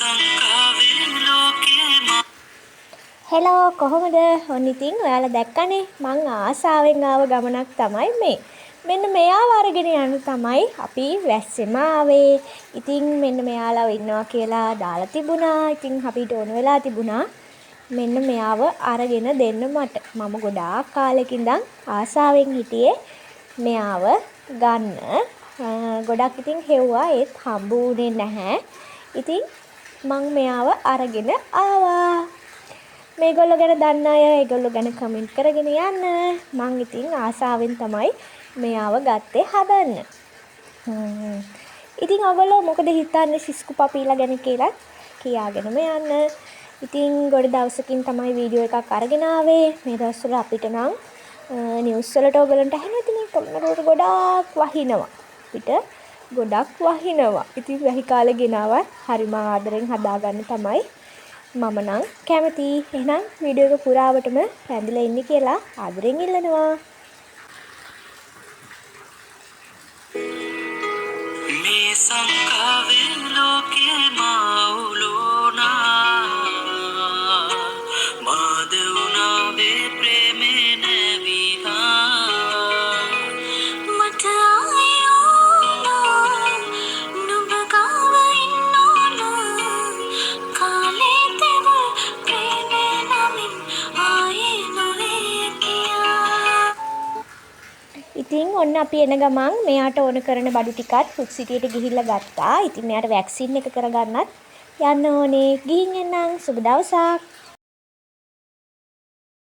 සංකාවේ ලෝකේ මා හෙලෝ, කොහොමද? ඔන්න ඉතින් ඔයාලා දැක්කනේ මං ආසාවෙන් ආව ගමනක් තමයි මේ. මෙන්න මෙයාව අරගෙන යන්න තමයි අපි වැස්සෙම ආවේ. ඉතින් මෙන්න මෙයාලව ඉන්නවා කියලා දාලා තිබුණා. ඉතින් අපිට ඕන වෙලා තිබුණා මෙන්න මෙයාව අරගෙන දෙන්න මට. මම ගොඩාක් කාලෙක ඉඳන් ආසාවෙන් හිටියේ මෙයාව ගන්න. ගොඩක් ඉතින් හෙව්වා, ඒත් හම්බ වුණේ නැහැ. ඉතින් මං මෙයාව අරගෙන ආවා. මේගොල්ලෝ ගැන දන්න අය ඒගොල්ලෝ ගැන කමෙන්ට් කරගෙන යන්න. මං ඉතින් ආසාවෙන් තමයි මෙයාව ගත්තේ හදන්න. ඉතින් ඔයගොල්ලෝ මොකද හිතන්නේ සිස්කු පපීලා ගැන කියලා කියාගෙනම යන්න. ඉතින් ගොඩ දවසකින් තමයි වීඩියෝ එකක් අරගෙන ආවේ. මේ දවස්වල අපිට නම් නිවුස් වලට ඔයගොල්ලන්ට ඇහෙනවා ඉතින් පොළොන්නරුවට ගොඩාක් වහිනවා. අපිට ගොඩක් වහිනවා. ඉතින් වැහි කාලේ ගෙනාවත් හරිම ආදරෙන් හදාගන්න තමයි මම නම් කැමති. එහෙනම් වීඩියෝ එක පුරාවටම රැඳිලා ඉන්න කියලා ආදරෙන් ඉල්ලනවා. මේ සංකාවේ ලෝකේ මවුලෝනා මාද වුණාවේ ප්‍රේමේ නැවිලා මට ආයෙ ඕනා නුඹ ගාව ඉන්න ඕන කාලේ තෙවුල් ප්‍රේමේ නමින් ආයේ නොවේ කියා. ඉතින් ඔන්න අපි එන ගමන් මෙයාට ඕන කරන බඩු ටිකත් ෆුඩ් සිටියට ගිහිල්ලා ගත්තා. ඉතින් මෙයාට වැක්සින් එක කරගන්නත් යන්න ඕනේ. ගිහින් එන්නම්. සුබ දවසක්.